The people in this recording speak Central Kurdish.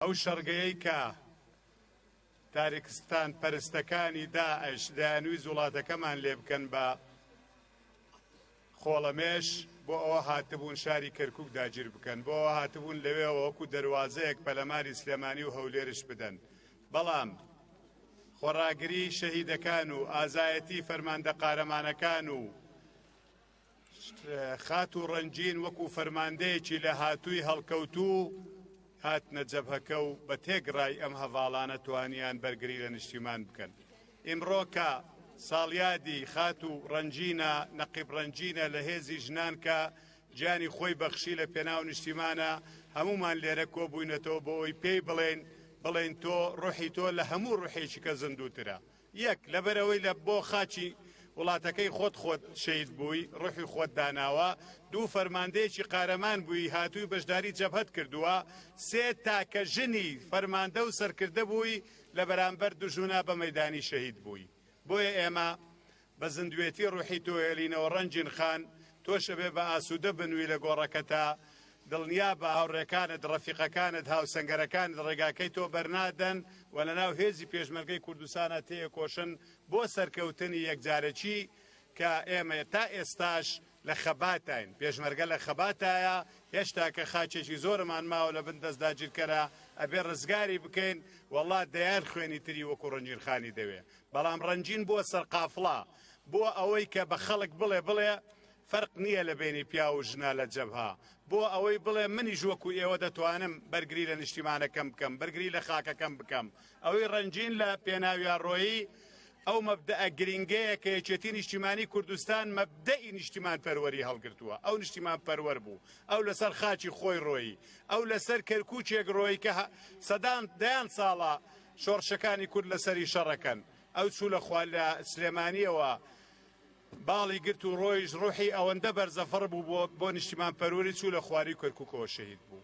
ئەو شەڕگەیەی کە تاریکستان پەرستەکانی داعش دەیانویست وڵاتەکەمان لێ بکەن بە خۆڵەمێش، بۆ ئەوە هاتبوون شاری کەرکوک داگیر بکەن، بۆ ئەوە هاتبوون لەوێوە وەکو دەروازەیەک پەلەماری سلێمانی و هەولێرش بدەن، بەڵام خۆڕاگری شەهیدەکان و ئازایەتی فەرماندە قارەمانەکان و خاتوو ڕەنگین وەکو فەرماندەیەکی لێهاتووی هەڵکەوتوو هاتنە جەبهەکە و بە تێکڕای ئەم هەڤاڵانە توانیان بەرگری لە نیشتیمان بکەن. ئیمڕۆ کە ساڵیادی خاتوو ڕەنگینە، نەقیب ڕەنگینە لە هێزی ژنان کە گیانی خۆی بەخشی لە پێناو نیشتیمانە، هەموومان لێرە کۆبووینەتەوە بۆ ئەوەی پێی بڵێین، بڵێین تۆ ڕۆحی تۆ لە هەموو ڕۆحێکی کە زیندووترە. یەک، لەبەرئەوەی لە بۆ خاکی وڵاتەکەی خۆت خۆت شەهید بووی، ڕوحی خۆت داناوە. دوو، فەرماندەیەکی قارەمان بووی، هاتووی بەشداری جەبهەت کردووە. سێ، تاکە ژنی فەرماندە و سەرکردە بووی، لە بەرامبەر دوژمنا بە مەیدانی شەهید بووی. بۆیە ئێمە بە زیندوێتی ڕوحی تۆ هێلینەوە ڕەنگین خان، تۆش ئەبێ بە ئاسوودە بنووی لە گۆڕەکەتا، دڵنیابە هاوڕێکانت، ڕەفیقەکانت، هاوسەنگەرەکانت ڕێگاکەی تۆ بەرنادەن و لەناو هێزی پێشمەرگەی کوردستانا تێیەکۆشن بۆ سەرکەوتنی یەکجارەکی کە ئێمە تا ئێستاش لە خەباتاین، پێشمەرگە لە خەباتایە، هێشتاکە خاکێکی زۆرمان ماوە لە بن دەست داگیرکەرا ئەبێ ڕزگاری بکەین، وەڵا دەیان خوێنی تری وەکو ڕەنگین خانی دەوێ، بەڵام ڕەنگین بووە سەرقافڵە بۆ ئەوەی کە بە خەڵک بڵێ بڵێ فەرق نییە لە بەینی پیاو و ژنا لە جەبهە، بۆ ئەوەی بڵێ منیش وەکو ئێوە دەتوانم بەرگری لە نیشتیمانەکەم بکەم، بەرگری لە خاکەکەم بکەم. ئەوەی ڕەنگین لە پێناویا ڕۆیی، ئەو مەبدەئە گرینگەیە کە یەکێتی نیشتیمانی کوردستان مەبدەئی نیشتیمانپەروەری هەڵگرتووە. ئەو نیشتیمانپەروەر بوو. ئەو لەسەر خاکی خۆی ڕۆیی. ئەو لەسەر کەرکوکێک ڕۆیی کە سەدان، دەیان ساڵە شۆڕشەکانی کورد لەسەری شەڕەکەن. ئەو چوو لە خوا لە سلێمانییەوە باڵی گرت و ڕۆیشت، ڕوحی ئەوەندە بەرزەفڕ بوو بۆ نیشتیمانپەروەری چوو لە خواری کەرکوکەوە شەهید بوو.